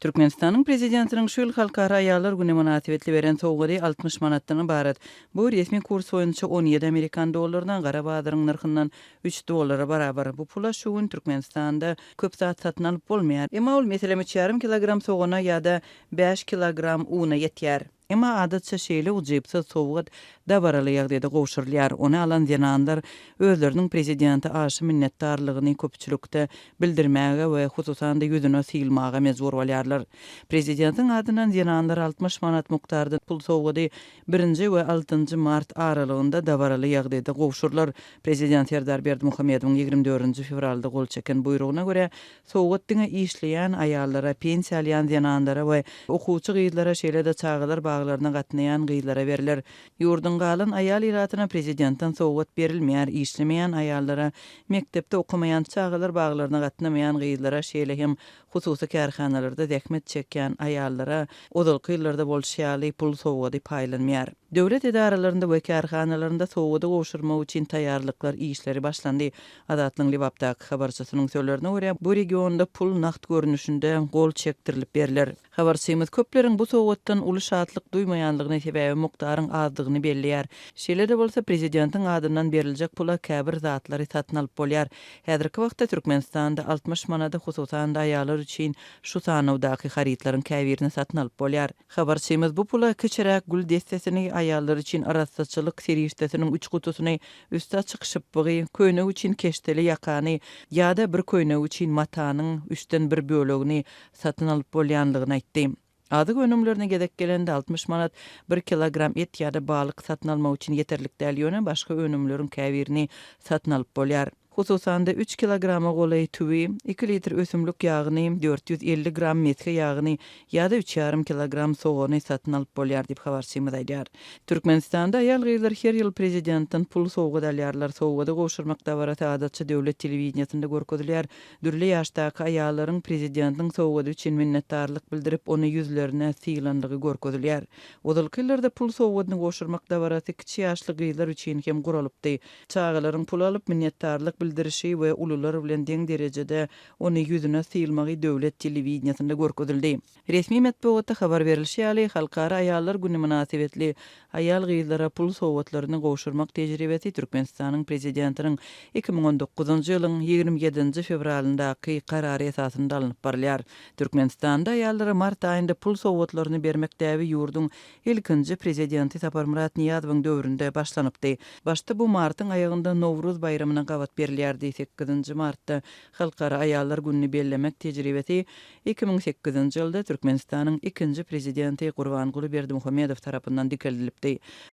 Türkmenistanyň Prezidentiniň şu ýyl Halkara aýallar güni mynasybetli beren sowgady 60 manatdan ybarat. Bu resmi kurs boýunça 17 amerikan dollaryna, gara bazaryň nyrhyndan üç dollara barabar. Bu pula şu gün Türkmenistanda köp zat satyn alyp bolmaýar. Emma ol, meselem, üç ýarym kilogram sogana ýa-da bäş kilogram una ýetýär. Emma adatça şeýle ujypsyz sowgat dabaraly ýagdaýda gowşurylýar. Ony alan zenanlar özleriniň prezidente aşa minnetdarlygyny köpçülikde bildirmäge we hususan-da ýüzüne sylmaga mejbur bolýarlar. Prezidentiň adyndan zenanlara 60 manat mukdarda pul sowgady birinji we altynjy mart aralygynda dabaraly ýagdaýda gowşurylar. Prezident Serdar Berdimuhamedowyň 24-nji fewralda gol çeken buýrugyna görä, Sowgat diňe işleýän aýallara, pensiýa alýan zenanlara we okuwçy gyzlara, şeýle-de çagalar baglaryna gatnaýan gyzlara berler. Ýurduň galan aýal ilatyna prezidentden sowgat berilmeýär, işlemeýän aýallara, mekdepde okamaýan, çagalar baglaryna gatnamaýan gyzlara, şeýle hem hususy kärhanalarda zähmet çekýän aýallara, ozalky ýyllarda bolşy ýaly, pul sowgady paýlanmaýar. Döwlet edaralarynda we kärhanalarynda sowgady gowşurmak üçin taýýarlyklar işleri başlandy. Azatlygyň Lebapdaky habarçysynyň sözlerine görä, bu regionda pul nagt görnüşinde gol çekdirilip berler. Habarçymyz köpleriň bu sowgatdan uly şatlyk duýmaýanlygyny, sebäbi mukdaryň azdygyny belleýär. Şeýle-de bolsa, prezidentiň adyndan beriljek pula käbir zatlary satyn alyp bolýar. Häzirki wagtda Türkmenistanda 60 manada hususan-da aýallar üçin şu sanawdaky harytlaryň käbirini satyn alyp bolýar. Habarçymyz bu pula kiçiräk gül dessesini, aýallar üçin arassaçylyk serişdesiniň üç gutusyny, üsti açyk şypbygy, köýnek üçin keşdeli ýakany ýa-da bir köýnek üçin matanyň üçden bir bölegini satyn alyp bolýanlygyny aýtdy. Azyk önümlerine gezek gelende 60 manat bir kilogram et ýa-da balyk satyn almak üçin ýeterlik däl, ýöne başga önümleriň käbirini satyn alyp bolýar. Hususan-da, üç kilograma golaý tüwi, iki litr ösümlik ýagyny, 450 gram mesge ýagyny ýa-da üç ýarym kilogram sogany satyn alyp bolýar diýip, habarçymyz aýdýar. Türkmenistanda aýal-gyzlar her ýyl prezidentden pul sowgat alýarlar. Sowgady gowşurmak dabarasy adatça döwlet telewideniýesinde görkezilýär. Dürli ýaşdaky aýallaryň prezidentiň sowgady üçin minnetdarlyk bildirip, ony ýüzlerine sylanlygy görkezilýär. Ozalky ýyllarda pul sowgadyny gowşurmak dabarasy kiçi ýaşly gyzlar üçin hem guralypdy. Çagalaryň pul alyp, minnetdarlyk bildirişi we ulular bilen deň derejede ony ýüzüne sylmagy döwlet telewideniýesinde görkezildi. Resmi metbugatda habar berlişi ýaly, Halkara aýallar güni mynasybetli aýal-gyzlara pul sowgatlaryny gowşurmak tejribesi Türkmenistanyň Prezidentiniň 2019-njy ýylyň 27-nji fewralyndaky Karary esasynda alnyp barylýar. Türkmenistanda aýallara mart aýynda pul sowgatlaryny bermek däbi ýurduň Ilkinji prezidenti Saparmyrat Nyýazowyň döwründe başlanypdy. Başda bu martyň aýagynda Nowruz baýramyna gabat berilýärdi. Sekizinji martda Halkara aýallar gününi bellemek tejribesi 2008-nji ýylda Türkmenistanyň ikinji prezidenti Gurbanguly Berdimuhamedow tarapyndan dikeldilipdi.